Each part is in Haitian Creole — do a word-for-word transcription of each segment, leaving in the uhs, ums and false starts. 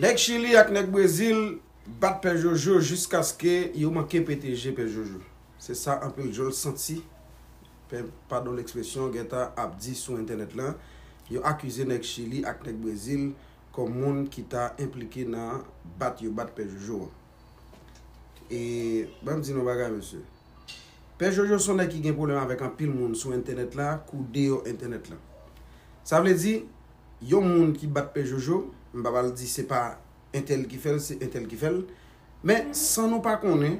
Nèg Chili ak nèg Brezil bat Pè Jojo jiskaske yo manke pete je Pè Jojo. Se sa anpil djòl santi, pè, padon lekspresyon, gentan ap di sou entènèt lan. Yo akize nèg Chili ak nèg Brezil kòm moun ki ta enplike nan bat yo bat Pè Jojo an. E ban m di nou bagay, mesye. Pè Jojo se yon nèg ki gen pwoblèm avèk anpil moun sou entènèt la kou deyò entènèt la. Sa vle di, yon moun ki bat Pè Jojo, m pa pral di se pa entèl ki fè l, se entèl ki fè l. Men, san nou pa konnen,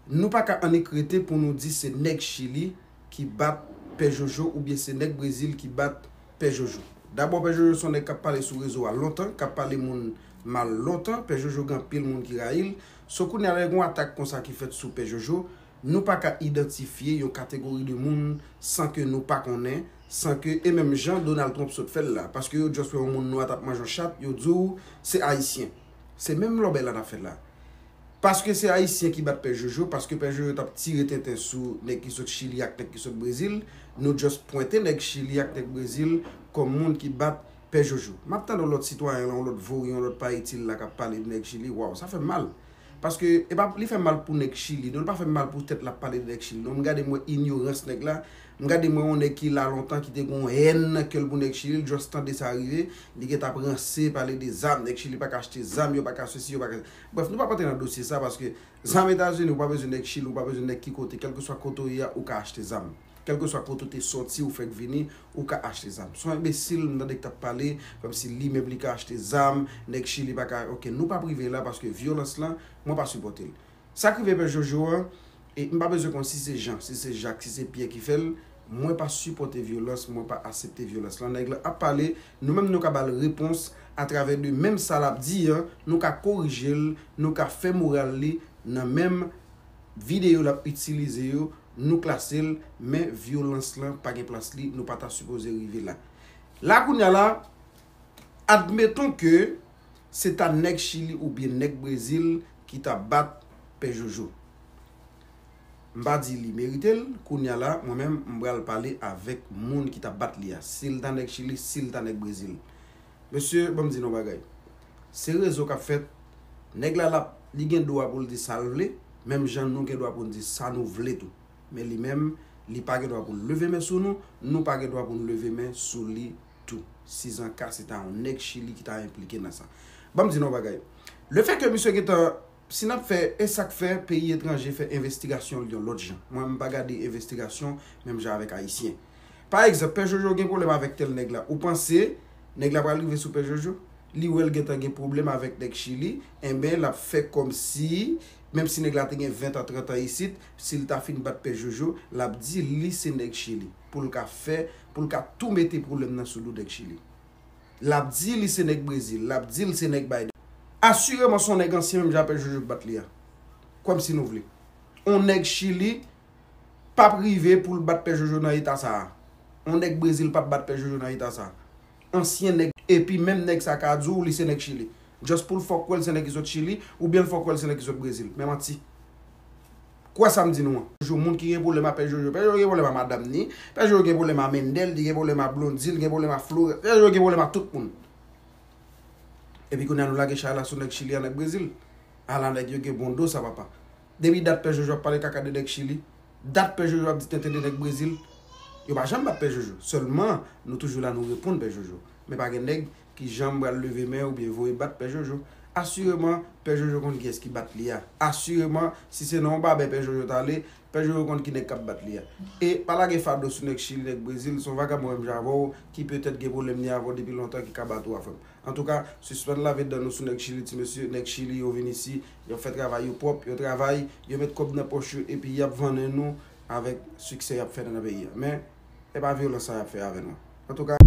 nou pa ka annik rete pou nou di se nèg Chili ki bat Pè Jojo oubyen se nèg Brezil ki bat Pè Jojo. Dabò, Pè Jojo se yon nèg k ap pale sou rezo a lontan, k ap pale moun mal lontan. Pè Jojo gen anpil moun ki rayi l. So, kounye a, lè gen yon atak konsa ki fèt sou Pè Jojo, nou pa ka idantifye yon kategori de moun san ke nou pa konnen, san ke, e menm jan Donald Trump sot fè l la, paske yo just wè yon moun nwa t ap manje yon chat, yo di w se Ayisyen. Se menm lòbèy la n ap fè la. Paske se Ayisyen ki bat Pè Jojo, paske Pè Jojo t ap tire tenten sou nèg ki sot Chili ak nèg ki sot Brezil, nou just pwente nèg Chili ak nèg Brezil kòm moun ki bat Pè Jojo. M ap tande yon lòt sitwayen la, yon lòt vori, yon lòt pa itil la k ap pale de nèg Chili. Waw, sa fè m mal. Paske e pa, li fè m mal pou nèg Chili, non, li pa fè m mal pou tèt l ap pale de nèg Chili, non. M gade m wè inyorans nèg la, m gade m wè yon nèg ki la lontan, ki te gen yon hèn nan kè l pou nèg Chili, l just tande sa rive, li gentan ap ranse, pale de zam, nèg Chili pa ka achte zam, yo pa ka sesi, yo pa ka. Brèf, nou p ap antre nan dosye sa, paske zam Etazini, ou pa bezwen nèg Chili, ou pa bezwen nèg ki kote, kèlkeswa kote w ye a, ou ka achte zam. Kèlkeswa kote w te sòti, ou fèk vini, ou ka achte zam. Se yon enbesil, m tande k t ap pale, kòmsi li menm li ka achte zam, nèg Chili pa ka, oke, nou p ap rive la, paske vyolans lan, mwen pa sipòte l. Sa k rive Pè Jojo an, e m pa bezwen konn si se Jan, si se Jak, si se Pyè ki fè l, mwen pa sipòte vyolans, mwen pa aksepte vyolans lan. Nèg la ap pale, nou menm nou ka ba l repons atravè de menm sa l ap di an, nou ka korije l, nou ka fè moral li nan menm videyo l ap itilize yo, nou klase l, men vyolans lan pa gen plas li, nou pa ta sipoze rive la. La kounye a la, admeton ke se ta nèg Chili oubyen nèg Brezil ki ta bat Pè Jojo. M pa di li merite l, kounye a la, mwen menm, m pral pale avèk moun ki ta bat li a. Si l ta nèg Chili, si l ta nèg Brezil. Mesye, ban m di nou yon bagay. Se rezo k ap fèt. Nèg la, l ap, li gen dwa pou l di sa l vle, menm jan nou gen dwa pou n di sa nou vle tou. Men li menm, li pa gen dwa pou l leve men sou nou, nou pa gen dwa pou n leve men sou li tou. Sizanka se ta yon nèg Chili ki ta enplike nan sa. Ban m di nou yon bagay. Lefètke misye gentan, si n ap fè, e sa k fè peyi etranje fè envestigasyon l yon lòt jan. Mwen, m pa gade envestigasyon menm jan avèk Ayisyen. Pa egzanp, Pè Jojo gen pwoblèm avèk tèl nèg la. Ou panse nèg la pral rive sou Pè Jojo? Li wè l gentan gen pwoblèm avèk nèg Chili, enben, l ap fè kòmsi, menm si nèg la te gen ven tan, trant an isit, si l ta fin bat Pè Jojo, l ap di li se nèg Chili, pou l ka fè, pou l ka tou mete pwoblèm nan sou do nèg Chili. L ap di li se nèg Brezil, l ap di l se nèg Biden. Asireman, se yon nèg ansyen menm jan Pè Jojo k bat li a. Kwè m si nou vle. On nèg Chili p ap rive pou l bat Pè Jojo nan eta sa a. On nèg Brezil p ap bat Pè Jojo nan eta sa a. Ansyen nèg. Epi menm nèg sa ka di w li se nèg Chili. Just pou l fè w kwè l se nèg ki sot Chili, oubyen l fè w kwè l se nèg ki sot Brezil. Men manti. Kwè sa m di nou an. Jojo, moun ki gen pwoblèm a Pè Jojo. Pè Jojo gen pwoblèm a madanm ni. Pè Jojo gen pwoblèm a Mendel, li gen pwoblèm a Blondy, li gen pwoblèm a Florent. Pè Jojo gen pwoblèm a tout moun. Epi kounye a nou lage chay la sou nèg Chili a, nèg Brezil. Ala nèg yo gen bon do sa, papa. Depi dat Pè Jojo ap pale kaka de nèg Chili. Dat Pè Jojo ap di tenten de nèg Brezil. Yo pa janm bat Pè Jojo. Sèlman, nou toujou la, nou reponn Pè Jojo. Men pa gen nèg ki janm pral leve men oubyen voye bat Pè Jojo. Asireman, Pè Jojo konn kiyès ki bat li a. Asireman, si se nan yon babè Pè Jojo t ale, Pè Jojo konn ki nèg k ap bat li a. E pa lage fado sou nèg Chili, nèg Brezil, se yon vagabon menm jan avè w, ki petèt gen pwoblèm li avè w depi lontan, ki ka bat ou a, frè m. Antouka, sispann lave dan nou sou nèg Chili, ti mesye. Nèg Chili, yo vin isi, yo fè travay yo pwòp, yo travay, yo met kòb nan pòch yo, epi y ap vannen nou avèk siksè y ap fè nan peyi a. Men, e pa vyolans sa y ap fè avè nou. Antouka,